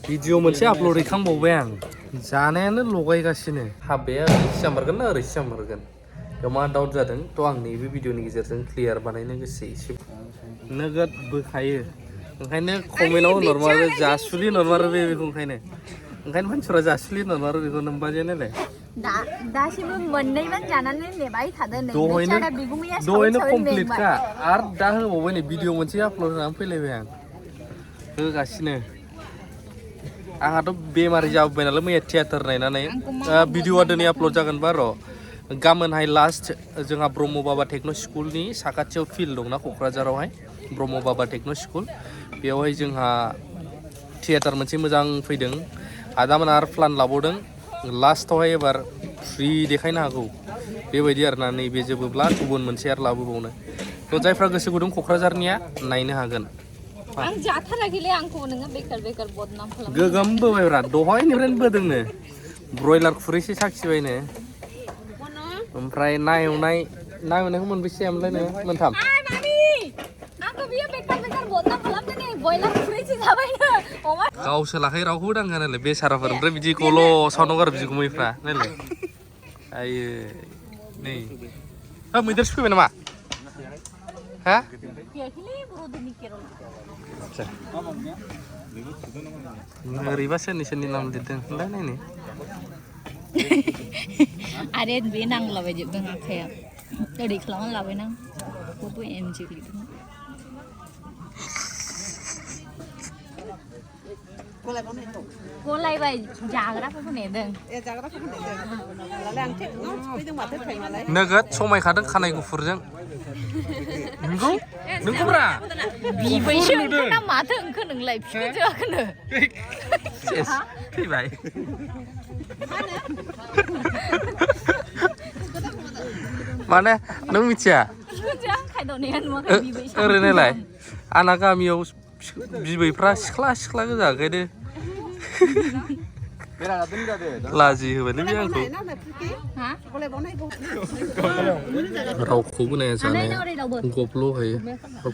video मोनसे upload खालामबावबाय आं जानायानो लगायगासिनो हाबाया ओरैसो जामारगोन ना ओरैसो जामारगोन बेयाव मा डाउट जादों थ' आं नैबे भिडिअनि गेजेरजों क्लियार बानायनो गोसो एसे नोगोद बोखायो ओंखायनो कमेन्टआव होनहरमारो जासुलि होनहरमारो बेखौ ओंखायनो मानसिफ्रा जासुलि होनहरमारो बेखौ नोमबाजे नालाय दासिमबो मोननैबान जानानै नेबाय थादों नै दहायनो कमप्लिटखा आरो दा होबावबाय नै भिडिअ मोनसे आपल'ड होनानै फैलायबाय आं होगासिनो आंहाथ' बेमारि जाबोबाय नालाय मैया थियेटार नायनानै भिडिअआ दिनै आपल'ड जागोनबा र' गाबोनहाय लास्ट जोंहा ब्रह्म बाबा टेक्न' स्कुलनि साखाथियाव फिल्ड दंना क'क्राझारावहाय ब्रह्म बाबा टेक्न' स्कुल बेवहाय जोंहा थियेटार मोनसे मोजां फैदों आदामोना आरो प्लान लाबावदों लास्टआवहाय एबार फ्रि देखायनो हागौ बेबायदि आरोना नैबे जोबोब्ला गुबुन मोनसे आरो लाबोबावनो थ' जायफ्रा गोसो गुदुं क'क्राझारनिया नायनो हागोन आं जाथाराखैलै आंखौ नोङो बेकार बदनाम खालाम गोगोम बोबायब्रा दहायनिफ्रायनो बोदोंनो ब्रयलार खुरैसे साखिबायनो ओमफ्राय नायनायखौ मोनबेसे ओमफ्राय नोङो मोनथाम गावसो लाखायो रावखौबो दांगा नालाय बेसाराफोर ओमफ्राय बिदिखौल' सावनांगौ आरो बिगुमैफ्रा नालाय आयो नै मैदेर सफैबाय नामा हा ओरैबा सोरनि नाम लिरदों होनलाय नायनो आरे बे नांलाबायजोबदों आखाइया ओरै खालामना लाबायना बबे एमजि लिरदों गलायबाय जाग्राफोरखौ नेदों नोगोद समायखादों खानाय गुफुरजों नंगौ नोंखौब्रा बिबैसो ओंखारना माथो ओंखो नोंलाय फिखोजोआखोनो थैबाय माने नों मिथिया ओरैनोलाय आंना गामियाव बिबैफ्रा सिख्ला गोजा ओंखायनो लाजि होबायलै बे आंखौ रावखौबो नाया जानाया गबल' होयो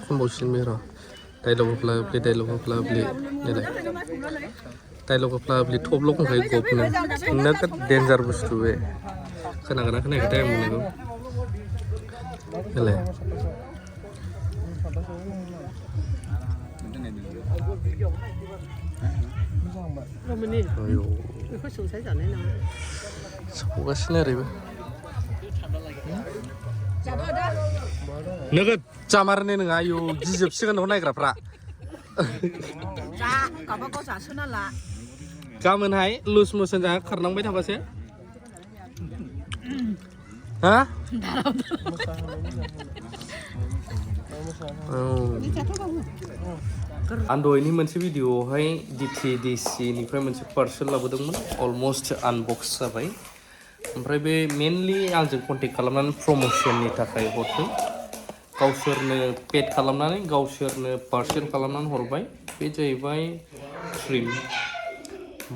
खनबावसिन बे र' डाइलग होफ्लाब्लि थबल' खनखायो गबनो नोगोद डेन्जार बुस्थु बे खोनागोना खोनायाखैथाय आं बुंनायखौ होलाय सौगासिनो ओरैबो नोगोद जामारने नङा आयौ गिजोबसिगोन न' नायग्राफ्रा गाबोनहाय लुज मोसन जा खारनांबाय थाबासो हा आं दहायनि मोनसे भिडिअआवहाय DTDCनिफ्राय मोनसे पार्सेल लाबोदोंमोन अलमस्ट आनबक्स जाबाय ओमफ्राय बे मेनलि आंजों कन्टेक्ट खालामनानै प्रम'सननि थाखाय हरदों गावसोरनो पेड खालामनानै गावसोरनो पार्सेल खालामनानै हरबाय बे जाहैबाय क्रिम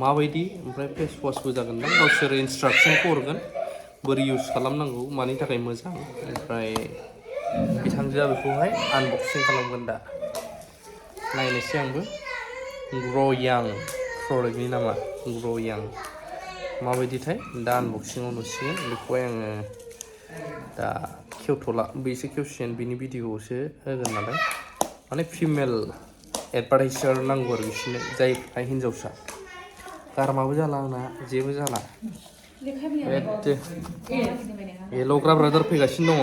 माबायदि ओमफ्राय फेस वाशबो जागोन ना गावसोर इन्सट्राक्सनखौ हरगोन बोरै इउज खालामनांगौ मानि थाखाय मोजां ओमफ्राय बिथांजोआ बेखौहाय आनबक्सिं खालामगोन दा नायनोसै आंबो ग्र'यां प्रडाक्टनि नामा ग्र'यां माबायदिथाय दा आनबक्सिङाव नुसिगोन बेखौहाय आङो दा खेवथ'ला बेसो खेवसिगोन बिनि भिडिअ'आवसो होगोन नालाय माने फिमेल एडभार्टाइजार नांगौ आरो बिसोरनो जायफ्रा हिन्जावसा गारमाबो जाला आंना जेबो जाला एल'ग्रा ब्रादार फैगासिनो दङ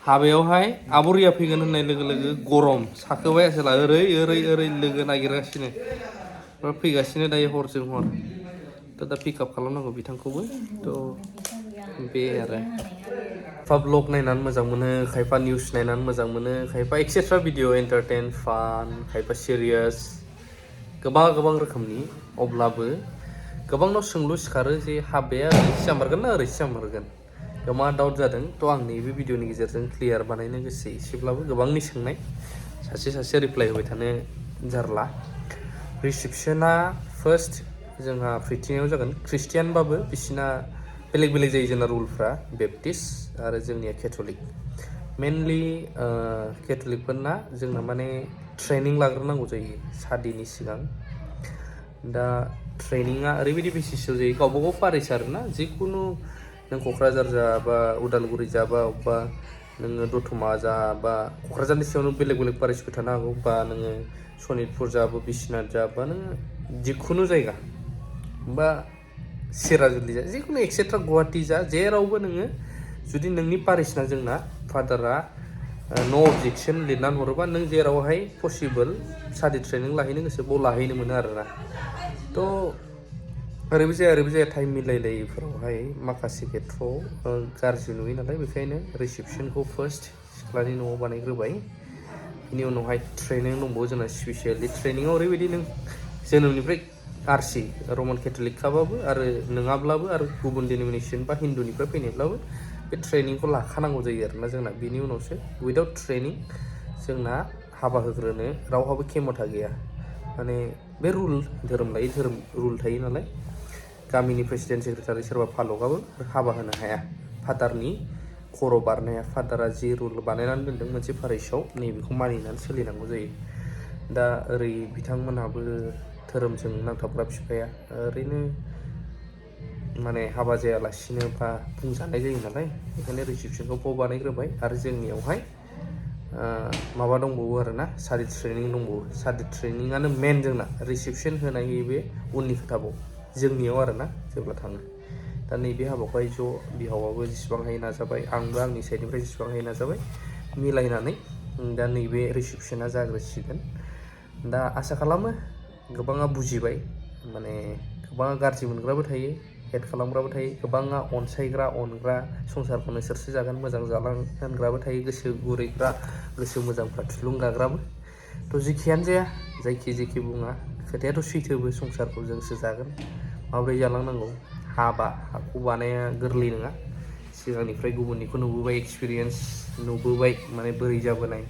हाबायावहाय आब'रिया फैगोन होननाय लोगो लोगो गरम साखोबाय आसोला ओरै लोगो नागिरगासिनो फैगासिनो दायो हरजों हर थ' दा पिकआप खालामनांगौ बिथांखौबो थ' बे आरो खायफा ब्लग नायनानै मोजां मोनो खायफा निउस नायनानै मोजां मोनो खायफा एक्सेट्रा भिडिअ एन्टारटेन फान खायफा सिरियास गोबां रोखोमनि अब्लाबो गोबांनाव सोंलु सिखारो जे हाबाया ओरैसो जामारगोन ना ओरैसो जामारगोन बेयाव मा डाउट जादों थ' आं नैबे भिडिअनि गेजेरजों क्लियार बानायनो गोसो एसेब्लाबो गोबांनि सोंनाय सासे रिप्लाय होबाय थानो जारला रिसिपसना फार्स्ट जोंहा फैथिनायाव जागोन ख्रिस्टियानबाबो बिसिना बेलेग जायो जोंना रुलफ्रा बेप्टिस्ट आरो जोंनिया केथ'लिक मेनलि केथ'लिकफोरना जोंना माने ट्रेनिं लाग्रोनांगौ जायो सादिनि सिगां दा ट्रेनिंआ ओरैबायदि बेसिसाव जायो गावबा गाव पारिस आरोना जिखुनु नों क'क्राझार जा बा उदालगुरि जा बा अबेबा नोङो दतमा जा बा क'क्राझारनि सायावनो बेलेग बेलेग पारिसबो थानो हागौ बा नोङो सनितपुर जा बा बिश्वनाथ जा बा नोङो जिखुनु जायगा बा सिराजुलि जा जिखुनु एक्सेट्रा गुवाहाटि जा जेरावबो नोङो जुदि नोंनि पारिसना जोंना फादारा नो अबजेक्सन लिरनानै हरोबा नों जेरावहाय पसिबोल स्टाडि ट्रेनिं लाहैनो गोसो बाव लाहैनो मोनो आरोना थ' ओरैबो जाया टाइम मिलायलायिफोरावहाय माखासे खेथ्रआव गाज्रि नुयो नालाय बेखायनो रिसेपसनखौ फार्स्ट सिख्लानि न'आव बानायग्रोबाय बिनि उनावहाय ट्रेनिं दंबावो जोंना स्पेसियेलि ट्रेनिङाव ओरैबायदि नों जोनोमनिफ्राय आरसि रमान केथलिकखाबाबो आरो नङाब्लाबो आरो गुबुन डिनोमिनेसन बा हिन्दुनिफ्राय फैनायब्लाबो बे ट्रेनिंखौ लाखानांगौ जायो आरोना जोंना बिनि उनावसो उइदाउट ट्रेनिं जोंना हाबा होग्रोनो रावहाबो खेमथा गैया माने बे रुल धोरोम लायै धोरोम रुल थायो नालाय गामिनि प्रेसिडेन्ट सेक्रेटारि सोरबा फालकआबो हाबा होनो हाया फादारनि खर' बारनाया फादारा जि रुल बानायनानै दोनदों मोनसे पारिसआव नैबेखौ मानिनानै सोलिनांगौ जायो दा ओरै बिथांमोनहाबो धोरोमजों नांथाबग्रा बिफाया ओरैनो माने हाबा जायालासिनो बा बुंजानाय जायो नालाय बेखायनो रिसेपसनखौ बाव बानायग्रोबाय आरो जोंनियावहाय माबा दंबावो आरोना स्टाडि ट्रेनिं दंबावो स्टाडि ट्रेनिङानो मेन जोंना रिसेपसन होनाय बे उननि खोथाबाव जोंनियाव आरोना जेब्ला थाङो दा नैबे हाबाखौहाय ज' बिहावाबो जेसेबां हायो नाजाबाय आंबो आंनि साइडनिफ्राय जेसेबां हायो नाजाबाय मिलायनानै दा नैबे रिसेपसना जाग्रोसिगोन दा आसा खालामो गोबाङा बुजिबाय माने गोबाङा गाज्रि मोनग्राबो थायो हेट खालामग्राबो थायो गोबाङा अनसायग्रा अनग्रा संसारखौ नोंसोरसो जागोन मोजां जालां होनग्राबो थायो गोसो गुरैग्रा गोसो मोजांफ्रा थुलुंगाग्राबो थ' जेखियानो जाया जेखि बुङा खोथायाथ' सैथोबो संसारखौ जोंसो जागोन माबोरै जालांनांगौ हाबाखौ बानाया गोरलै नङा सिगांनिफ्राय गुबुननिखौ नुबोबाय एक्सपिरियेन्स नुबोबाय माने बोरै जाबोनाय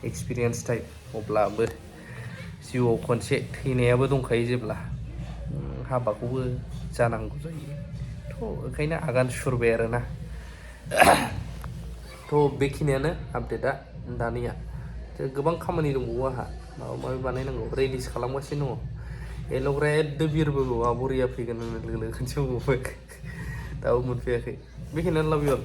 एक्सपिरियेन्स टाइप अब्लाबो जिउआव खनसे थैनायाबो दंखायो जेब्ला हाबाखौबो जानांगौ जायो थ' ओंखायनो आगान सुरबाय आरोना थ' बेखिनियानो आपडेटआ दानिया गोबां खामानि दंबावो आंहा माबा माबि बानायनांगौ रेडिस खालामगासिनो दङ एल'ग्राया एदो बिरबोगौ बरिया फैगोन होननाय लोगो लोगो खनसे बुंबाय दाबो मोनफैयाखै बेखिनियानो लाभ इउ अल